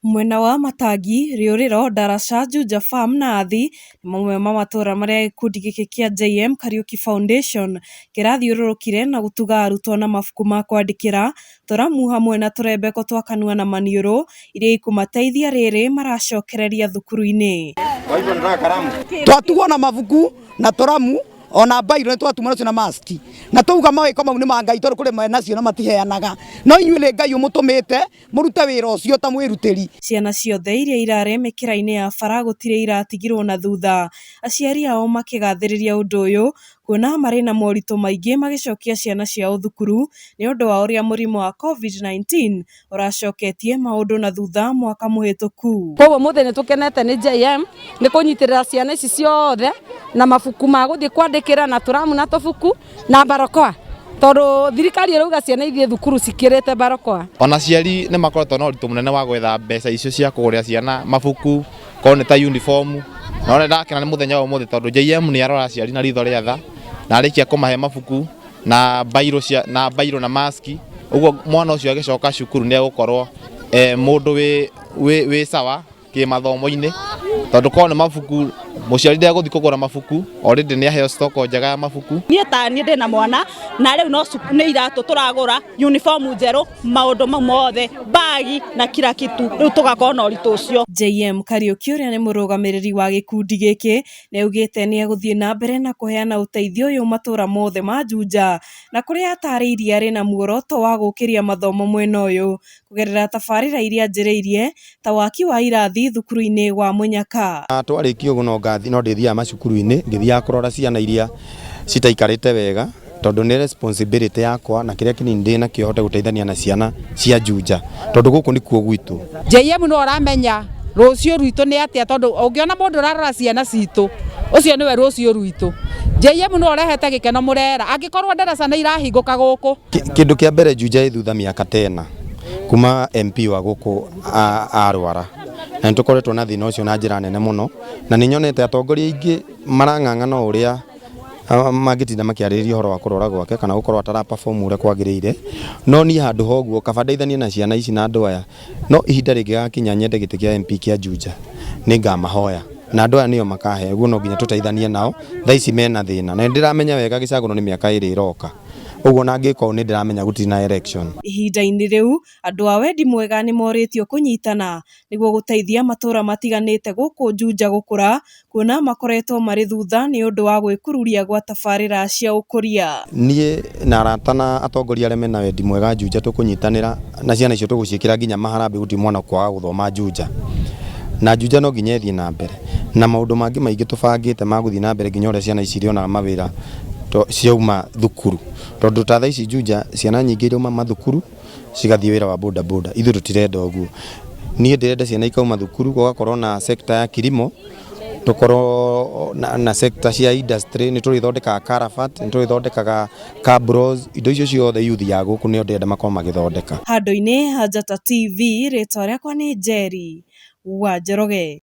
Mwena wa Matangi, Rĩũrĩro, Ndaraca, Juja Farm na Athi nĩ mamwe ma matũra marĩa gĩkundi gĩkĩ kĩa JM Kariuki Foundation kĩrathiũrũrũkire na gũtuga arutwo na mabuku ma kwandĩkĩra, tũramu hamwe na tũrembeko twa kanua na maniũrũ iria ikũmateithia rĩrĩ maracokereria thukuru-inĩ. Twatugwo na mabuku na tũramu ona mbairũ nĩ twatumwo nacio na maski na tauga mawĩko mau nĩ ma Ngai tondũ kũrĩ menacio na matiheanaga no inyuĩ nĩ Ngai ũmũtũmĩte mũrute wĩra ũcio ta mwĩrutĩri. Ciana ciothe iria irarĩ mĩkĩra-inĩ ya bara gũtirĩ iratigirwo na thutha, aciari ao makĩgathĩrĩria ũndũ ũyũ kuona marĩ na moritũ maingĩ magĩcokia ciana ciao thukuru nĩ ũndũ wa ũrĩa mũrimũ wa COVID-19 ũracoketie maũndũ na thutha mwaka mũhĩtũku. Koguo mũthĩ nĩ tũkenete nĩ JM nĩ kũnyitĩrĩra ciana ici ciothe na mabuku ma gũthiĩ kwandĩkĩra na tũramu na tũbuku na barakoa tondũ thirikari ĩrauga ciana ithiĩ thukuru cikĩrĩte barakoa. Ona aciari nĩ makoretwo na ũritũ mũnene wa gwetha mbeca icio cia kũgũrĩra ciana mabuku korwo nĩ ta uniform no nĩ ndakena nĩ mũthenya wa ũmũthĩ tondũ JM nĩ arora aciari na ritho rĩa tha na arĩkia kũmahe mabuku na bairo cia na bairo na maski ũguo mwana ũcio agĩcoka cukuru nĩ egũkorwo mũndũ wĩ sawa kĩmathomo-inĩ tondũ korwo nĩ mabuku mũciari ndegũthiĩ kũgũra mabuku already nĩ aheo stock njega ya mabuku. Niĩ ta niĩ ndĩna mwana na rĩu no nĩ iratũ tũragũra uniform njerũ maũndũ mau mothe bagi na kila kitu rĩu tũgakorwo na ũritũ ũcio. JM Kariuki ũrĩa nĩ mũrũgamĩrĩri wa gĩkundi gĩkĩ nĩ augĩte nĩ egũthiĩ na mbere na kũheana ũteithio ũyũ matũra mothe ma Juja na kũrĩa atarĩirie arĩ na muoroto wa gũkĩria mathomo mwena ũyũ kũgerera tabarĩra iria anjĩrĩirie ta waki wa irathi thukuru-inĩ wa Mũnyaka. Twarĩkia ũguo no ngathi no ndĩthiaga macukuru-inĩ ngĩthiaga kũrora ciana iria citaikarĩte wega tondũ nĩ responsibility yakwa na kĩrĩa kĩnini ndĩ nakĩo hote gũteithania na ciana cia Juja tondũ gũkũ nĩkuo gwitũ. JM no ũramenya rũciũ rwitũ nĩ atĩa tondũ ũngĩona mũndũ ũrarora ciana citũ ũcio nĩwe rũciũ rwitũ. JM no ũrehete gĩkeno mũrera angĩkorwo ndaraca nĩ irahingũka gũkũ. Kĩndũ kĩa mbere Juja ĩ thutha mĩaka tena kuma MP wa gũkũ arwara na nĩ tũkoretwo na thĩna ũcio na njĩra nene mũno na nĩ nyonete atongoria aingĩ marang'ang'ana o ũrĩa mangĩtinda makĩarĩrĩria ũhoro wa kũrwara gwake kana gũkorwo atara perform ũrĩa kwagĩrĩire no niĩ handũ ha ũguo kaba ndeithanie na ciana ici na andũ aya no ihinda rĩngĩgakinya nyende gĩtĩ kĩa MP kĩa Juja nĩ ngamahoya na andũ aya nĩo makahe ũguo no nginya tũteithanie nao thaa ici mena thĩna na nĩndĩramenya wega gĩcagũro nĩ mĩaka ĩrĩ ĩroka ũguo na ngĩka ũũ nĩndĩramenya gũtirĩ na election. Ihinda-inĩ rĩu andũ a wendi mwega nĩ morĩtio kũnyitana nĩguo gũteithia matũra matiganĩte gũkũ Juja gũkũra kuona makoretwo marĩ thutha nĩ ũndũ wa gwĩkururia gwa tabarĩra cia ũkũria. Niĩ na arata na atongoria arĩa mena wendi mwega Juja tũkũnyitanĩra na ciana icio tũgũciĩkĩra nginya maharambĩ gũtirĩ mwana kwaga gũthoma Juja na Juja no nginya ĩthiĩ na mbere na maũndũ mangĩ maingĩ tũbangĩte ma gũthiĩ na mbere nginya ũrĩa ciana ici irĩonaga mawĩra ciauma thukuru tondũ ta thaa ici Juja ciana nyingĩ irauma mathukuru cigathiĩ wĩra wa boda boda ithuĩ tũtirenda ũguo niĩ ndĩrenda ciana ikauma thukuru gũgakorwo na sector ya kilimo tũkorwo na sector cia industry nĩ tũrĩthondekaga carabat nĩ tũrĩthondekaga cabros indo icio ciothe youth ya gũkũ nĩo ndĩrenda makorwo magĩthondeka. Handũ-inĩ ha Njata TV rĩtwa rĩakwa nĩ Njeri wa Njoroge.